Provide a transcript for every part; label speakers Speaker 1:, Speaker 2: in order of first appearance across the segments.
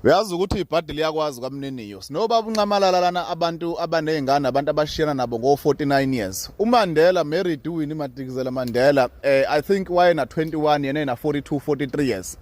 Speaker 1: Uyazi ukuthi ibhadi liyakwazi kwamniniyo. Sinobaba uNxamalala lana, abantu abanezingane, abantu abashiyana nabo ngo-49 years. UMandela married uWinnie Madikizela Mandela, I think wayena 21, yena ena 42 43 years.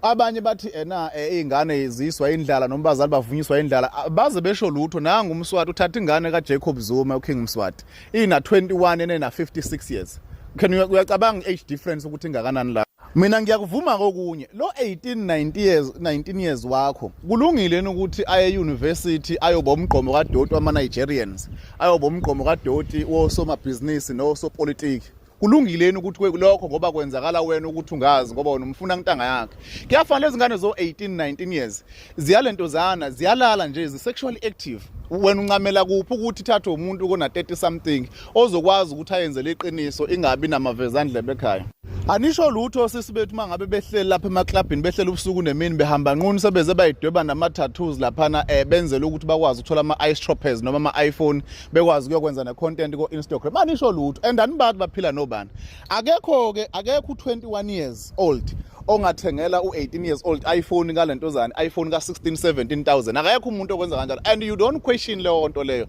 Speaker 1: Abanye bathi ena izingane ziswa indlala noma abazali bavunyiswa indlala, baze besho lutho. Nangu uMswati uthatha ingane kaJacob Zuma, uKing Mswati, ina 21, yena ena 56 years. Can you, uyacabanga age difference ukuthi ingakanani la? Mina ngiyakuvuma kokunye, lo 18 90 years, 19 years wakho, kulungile ukuthi aye university, ayoba umgqomo kadoti wama Nigerians, ayoba umgqomo kadoti wosomabhizinisi nosopolitiki? Kulungile ukuthi lokho ngoba kwenzakala wena ukuthi ungazi, ngoba wena umfuna ntanga yakhe? Kuyafana lezi ngane zo 18 19 years ziyalentozana, ziyalala nje, zi sexually active. Wena uncamela kuphi, ukuthi thathe umuntu kona 30 something ozokwazi ukuthi ayenzele iqiniso, ingabi namavezandlebe ekhaya? Anisho lutho sisi bethu mangabe behleli lapha emaklabhini, behleli ubusuku nemini, behamba nqunu, sebeze bayidweba nama-tattoos laphana, benzele ukuthi bakwazi ukuthola ama-ice choppers noma ama-iPhone, bekwazi ukuyokwenza ne-content ko-Instagram. Anisho lutho and anibathi baphila nobani. Akekho-ke, akekho u-21 years old ongathengela u-18 years old iPhone kalentozana, iPhone ka-16 17,000. Akekho umuntu okwenza kanjalo and you don't question leyo nto leyo.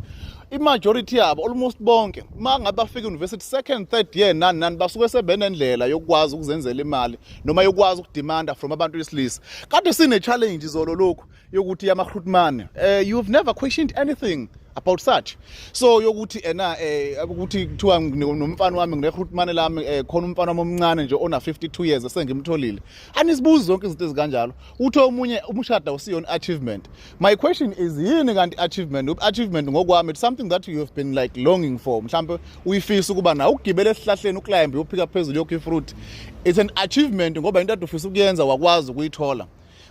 Speaker 1: I-majority yabo, almost bonke, uma ngabe bafika university second, third year, nani nani, basuke sebenendlela yokukwazi ukuzenzela imali noma yokwazi ukudemanda from abantu besilisa. Kade sine-challenge izolo lokhu yokuthi yama-grootman, you've never questioned anything about such, so yokuthi ena ukuthi kuthiwa nomfana wami, ngine-grootman lami, khona umfana wami omncane nje ona 52 years esengimtholile. Anisibuzi zonke izinto ezikanjalo. Uthi omunye umshado awusiyona achievement. My question is, yini kanti achievement? Achievement ngokwami, it's something that you have been like longing for, mhlambe uyifisa ukuba nawo, ukugibela esihlahleni, uclimb, uyophika phezulu, yokho ifruit. It's an achievement ngoba into ade ufisa ukuyenza wakwazi ukuyithola.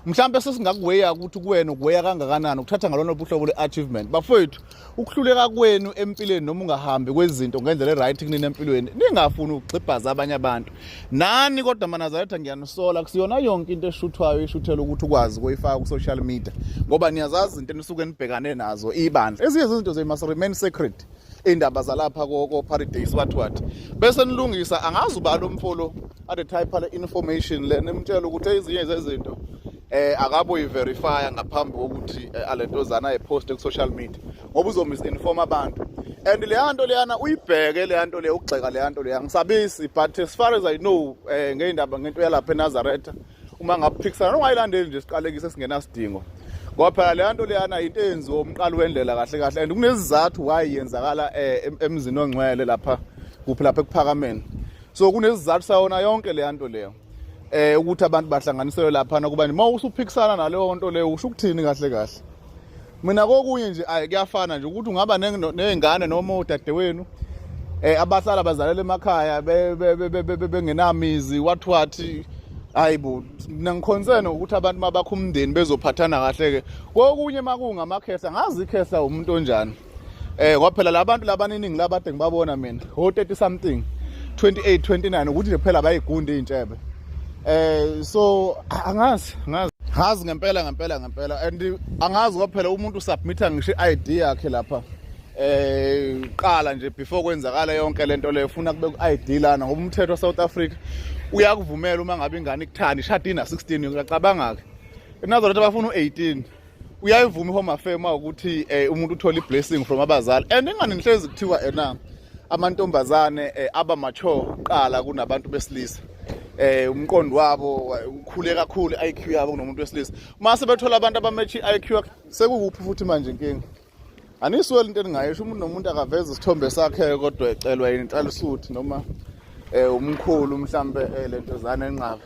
Speaker 1: Mhlawumbe sesingakuweya ukuthi kuwena ukuweya kangakanani ukuthatha ngalona uhlobo lwe-achievement. Bafowethu, ukuhluleka kwenu empilweni noma ungahambi kwezinto ngendlela e-right kunini empilweni, ningafuni ukugxibhaza abanye abantu nani. Kodwa maNazaretha, ngiyanisola, kusiyona yonke into eshuthwayo ishuthela ukuthi ukwazi ukuyifaka ku-social media, ngoba niyazazi izinto enisuke nibhekane nazo ibandla. Ezinye zezinto they must remain sacred, iy'ndaba zalapha ko-paradise, what what. Bese nilungisa, angazi uba lo mfolo ade type le information le, nimtshela ukuthi ezinye zezinto akabo yi-verify ngaphambi kokuthi alentozana ayiposte ku-social media, ngoba uzomisinform abantu. And leya nto leyana uyibheke, leya nto leyo ukugxeka, leya nto leya ngisabisi. But as far as I know, ngey'ndaba, ngento yalapha eNazaretha, uma ngaphikisana, ungayilandeli nje isiqalekiso esingenasidingo, ngoba phela leya nto leyana into eyenziwa umqalo wendlela kahle kahle, and kunezizathu why yenzakala emzini ongcwele lapha kuphi, lapha ekuphakameni. So kunezizathu sayona yonke leya nto leyo, ukuthi abantu bahlanganiselwe laphana kuba uma usuphikisana naleyo nto leyo, usho ukuthini kahle kahle? Mina kokunye nje ayi, kuyafana nje ukuthi ungaba ney'ngane noma odadewenu abahlala bazalela emakhaya bengenamizi, what what. Hayi bo, mina ngiconcern ukuthi abantu mabakho umndeni bezophathana kahle ke. Kokunye makungamakhehla, ngazi ikhehla umuntu onjani, ngoba phela labantu labaningi labade ngibabona mina o 30 something, 28, 29, ukuthi nje phela bayigunda iy'ntshebe. So angazi, angazi, ngazi ngempela ngempela ngempela, and angazi ngoba phela umuntu usubmitha ngisho i-ID yakhe lapha qala nje before kwenzakala yonke lento leyo, ufuna kube ku-ID lana, ngoba umthetho wa-South Africa uyakuvumela uma ngabe ingane ikuthanda ishade ina 16. Uyacabanga ke, eNazaretha bafuna u18. Uyayivuma i-Home Affairs uma ukuthi umuntu uthola i-blessing from abazali, and ingane ngihlezi kuthiwa ena amantombazane aba mature kuqala kunabantu besilisa, umqondo wabo ukhule kakhulu, i-IQ yabo, kunomuntu wesilisa. Uma sebethola abantu abamatch i-IQ, sekukuphi futhi manje inkinga? Anisweli into engingayisho, umuntu nomuntu akaveze isithombe sakhe, kodwa ecelwa yini inhlalisuthi noma umkhulu mhlambe lento zana enqaba.